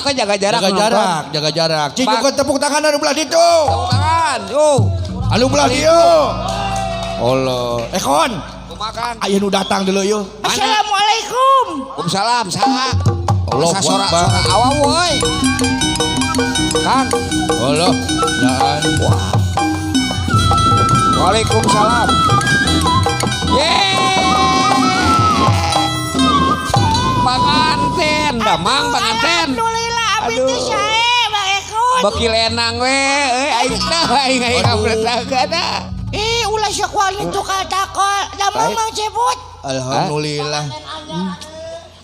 ke jaga jarak. Jaga jarak, jaga jarak. Cing Pak. juga tepuk tangan anu belah ditu. Tepuk tangan. Yo. Anu belah dieu. Allah. Eh kon, Kumakan. aya nu datang dulu yeuh. Assalamualaikum. Waalaikumsalam. Saha? Allah Asa sora Akbar. sora awal woi. Kang. Allah. Daan. Wah. Waalaikumsalam. Yeay. Panganten, damang panganten. Alhamdulillah abdi Aduh. teh sae Bang Ekon. Beki lenang we, euy aing teh aing aing kampret. Ih, ulah sok wani tukal takol. Damang Baik. Mang Cepot. Alhamdulillah.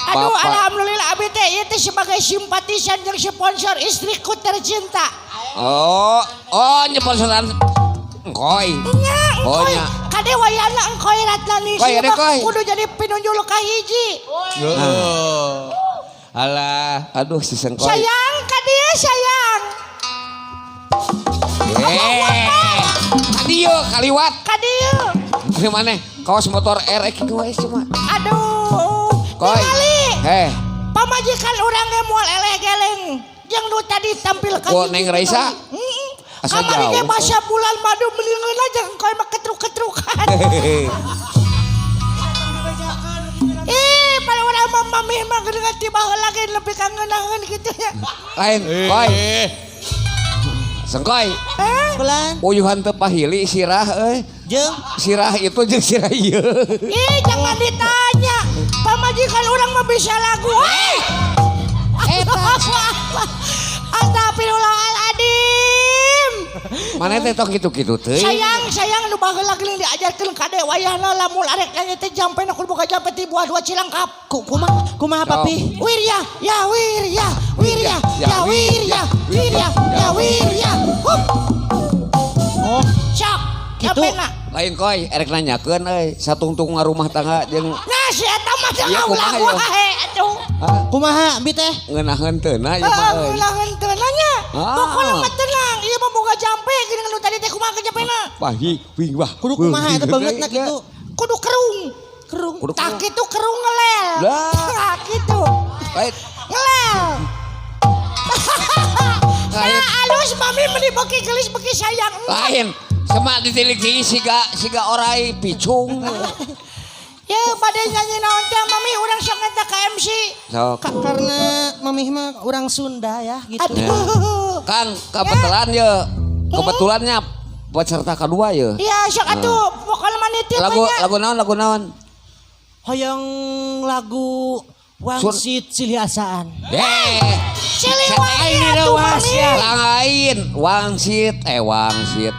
Aduh, Bapak. alhamdulillah abdi teh ieu teh sebagai simpatisan jeung sponsor istriku tercinta. Oh, oh nyeponsoran engkoy. Nya, Oh, engkoy. nya. Kade wayana engkoy Ratna Koy, ada koy. kudu jadi pinunjul kahiji. Heeh. Alah, aduh si sengkoy. Sayang ka dia sayang. Eh. Kadieu kaliwat. Ka dieu. Di mana? Kawas motor RX kitu wae cuma. Aduh. Koy. Tingali. Heh, Pamajikan urang ge moal eleh geleng. Jeung nu tadi tampil ka Ku Neng Raisa? Heeh. Asa Kamari ge jauh. masa bulan madu mendingan aja engkoy mah ketruk-ketrukan. Ih, pada urang mah mamih mah geuningan ti baheula ge lebih ka ngeunaheun gitu ya. Lain, koy. Sengkoy. Eh? Bulan. Uyuhan teu pahili sirah euy. Jeung Sirah itu jeung sirah ieu. Ih, jangan ditanya. Pamajikan urang mah bisa lagu. Eh! Eta. Astagfirullahaladzim. Mana teh tong kitu-kitu teuing. Sayang, sayang nu baheula geuning diajarkeun kade wayahna lamun arek nyanyi teh jampe nu kudu boga jampe ti buah dua cilangkap. Kumaha kumaha papi? Wirya, ya wirya, wirya, ya wirya, wirya, ya wirya. Hup. Oh, Sok, Gitu. jampena. Lain koy, erek nanyakeun euy, satungtung rumah tangga jeung Nah, si eta mah teu Iya, kumaha lagu ieu? wae atuh. ah, kumaha bi teh? ngeunaheun teu na ieu mah euy. Ulah henteu nanya. Ah. Pokona mah tenang, ieu mah boga jampe geuning nu tadi teh kumaha ke jampena? Pahi, wing wah. Kudu kumaha eta bangetna kitu. Kudu kerung. Kerung. Kudu Tak kerung. kitu kerung ngelel. Lah. Tak kitu. Lain, Ngelel. lain, Nah, alus mami meni beki gelis beki sayang. lain. Semak ditilik siga siga orai picung. Ya bade nyanyi naon teh mami urang sok ngenta ka MC. Sok. Karena mamih mah orang Sunda ya gitu. Aduh. Kang, kebetulan ya. Kebetulannya peserta kedua ya. Iya sok atuh pokoknya mah nitip Lagu we nya. lagu naon lagu naon? Hoyong lagu Wangsit Silih Asaan. Eh, Siliwangi atuh mami. lain wangsit eh wangsit.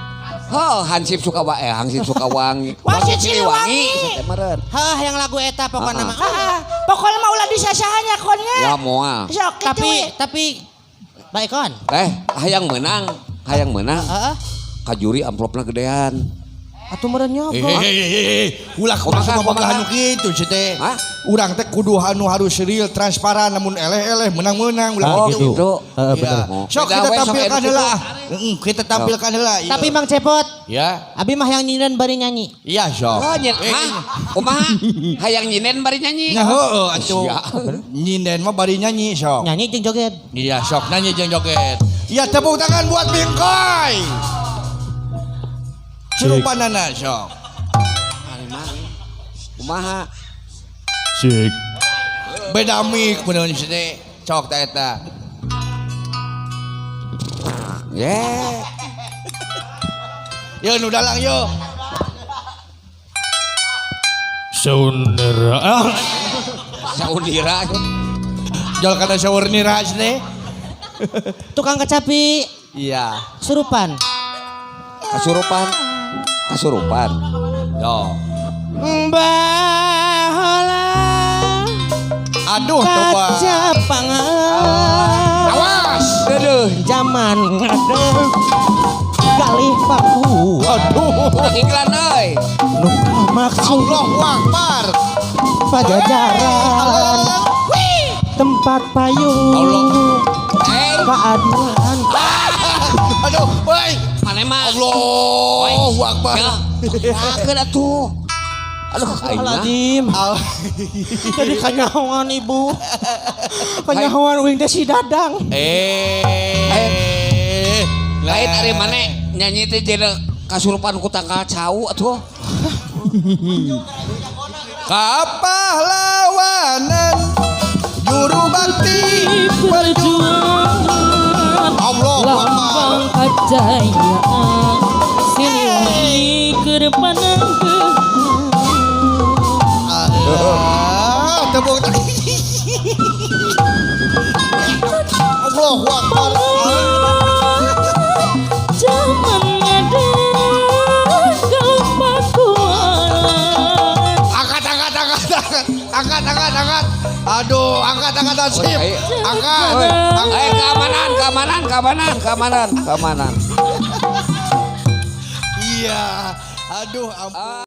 Oh, Hansip suka wa eh Hansip suka wangi. Wangsit Siliwangi. Teh meureun. Hah, yang lagu eta pokoknya mah. Ah, pokoknya mah ulah disasahannya konnya. Ya moal. Sok kitu Tapi we. tapi baik kon. Eh, hayang menang, hayang menang. Heeh. Ka juri amplopna gedean. Atuh meureun nyogok. Hehehe, ulah Kumaha, kumaha kumaha? anu kitu sih teh. Hah? Urang teh kudu anu harus real transparan namun eleh-eleh menang-menang ulah Ah, Oh, gitu. gitu. Heeh, bener. Iya. Sok Beda kita we, sok tampilkan enak heula. Heeh, kita tampilkan heula. Iya. Tapi Mang Cepot, ya. abi mah yang nyinden bari nyanyi. Iya sok. Oh, nyen, hah? Kumaha? Hayang nyinen bari nyanyi. Nah, heeh atuh. Sia. Nyinden mah bari nyanyi sok. Nyanyi jeung joget. Iya sok nyanyi jeung joget. Iya tepuk tangan buat Bingkoy. Surupanana sok. Kumaha? Cek. Beda mik bener sih teh. Sok teh eta. Yeah. Yo nu dalang yo. Saudara. Ah. Saudira. Jol kana saurnira teh. Tukang kecapi Iya. surupan. Kasurupan. Kasurupan. Yo. Bahala Aduh coba. kacapangan Awas. Aduh. zaman ngadeg galih paku Aduh. Udah iklan euy. nu maksud Allahu Akbar. pajajaran tempat payung Allah. Eh, keadilan. Aduh, woi. mana mah? Allahu Akbar. Ya, yakeun atuh. Aduh, aing mah. Astagfirullahaladzim. Jadi kanyahoan ibu. Kanyahoan uing teh si Dadang. Eh. Lain ari maneh nyanyi teh jadi kasurupan ku tangkal cau atuh. Kapahlawanan juru bakti Perjuangan Allah Akbar. lambang kejayaan Siliwangi keur panangkeun. Ah, tepuk tangan. Allahu Akbar. Zaman ngadeg pakuan. Angkat, angkat, angkat, angkat, angkat, angkat, angkat. Aduh, angkat, angkat, Hansip. Oi, Angkat, Oi, angkat. eh keamanan, keamanan, keamanan, keamanan, keamanan. Iya, aduh ampun.